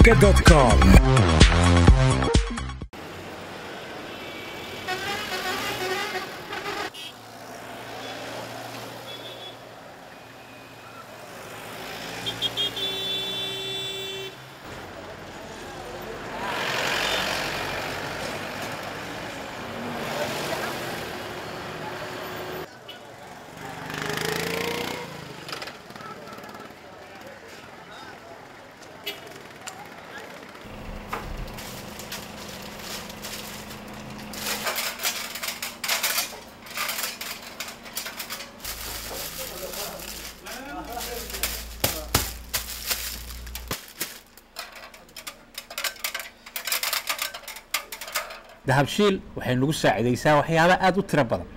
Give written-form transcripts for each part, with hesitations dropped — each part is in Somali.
Calanka.com. Dahabshiil waxay nagu saacidaysaa waxyaabo aad u tiro badan.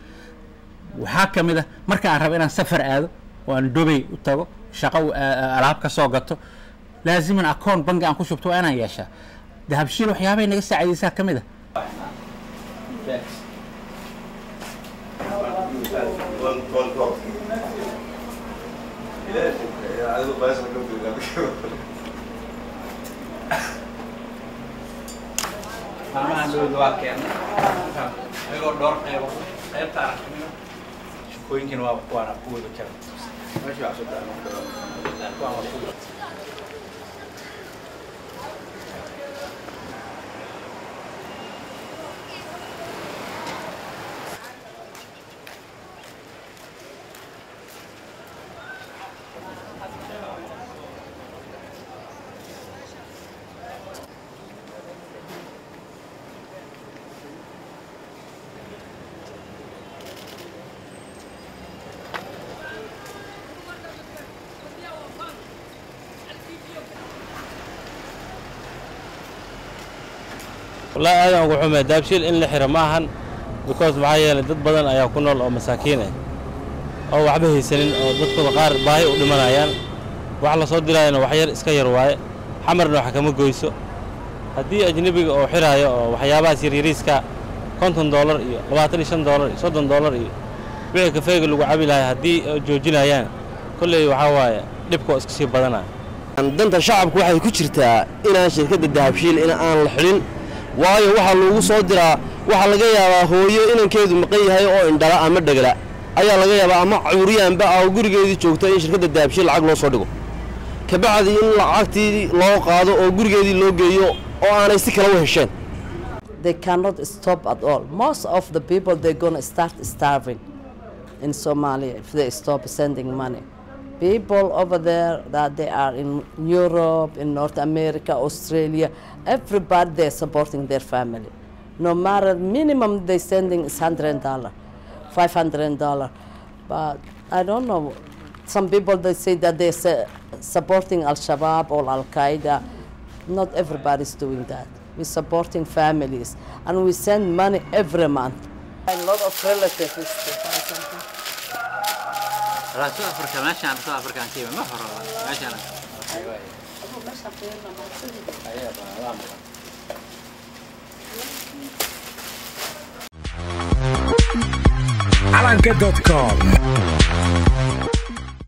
Waxaa ka mid ah marka aan rabo inaan safar aado oo aan Dubay u tago shaqo, alaab ka soo gato, laaziman akoon bangi aan ku shubto waa inaan yeeshaa. Dahabshiil waxyaabay naga saacidaysaa ka mid ah. Maalmahan dhowda waa keennay ayagoo dhowr qeybo, qaybta aragtimida shaqooyinkiina waa kuwaana kuwada jira. Meesha waa soo kuwaan waa kuwa. Wallaahi aadan ugu xumee Dahabshiil in la xiro ma ahan, because maxaa yeelay dad badan ayaa ku nool oo masaakiin ah oo waxba haysanin, oo dadkooda qaar baahi u dhimanayaan. Wax la soo diraayana wax yar iska yar waaye, xamarna wax kama goyso. Haddii ajnebiga oo xiraayo oo waxyaabahaas yaryariiska $50 iyo $25 iyo $30 iyo wixii kafeega lagu cabi lahay haddii ay joojinayaan, kolley waxaa waaye dhibka oo iska sii badanaya. Danta shacabku waxay ku jirtaa inaan shirkadda Dahabshiil in aan la xidhin, waayo waxaa loogu soo diraa, waxaa laga yaabaa hooyo inankeedu maqan yahay oo indhala ama dhegla ayaa laga yaabaa ama cuuryaanba ah oo gurigeedii joogta in shirkadda Dahabshiil lacag loo soo dhigo, kabacdi in lacagtii loo qaado oo gurigeedii loo geeyo oo aanay si kale u hesheen. They cannot stop at all. Most of the people, they're gonna start starving in Somalia if they stop sending money. People over there that they are in Europe, in North America, Australia, everybody, they're supporting their family. No matter minimum they sending is $100, $500. But I don't know. Some people, they say that they're supporting Al Shabaab or Al Qaeda. Not everybody's doing that. We're supporting families and we send money every month. A lot of relatives to buy something. Raasoo Afrika meeshaan, raasoo Afrikaan ka yimid ma horo meeshaan. Ayaa waa maqan. Calanka.com.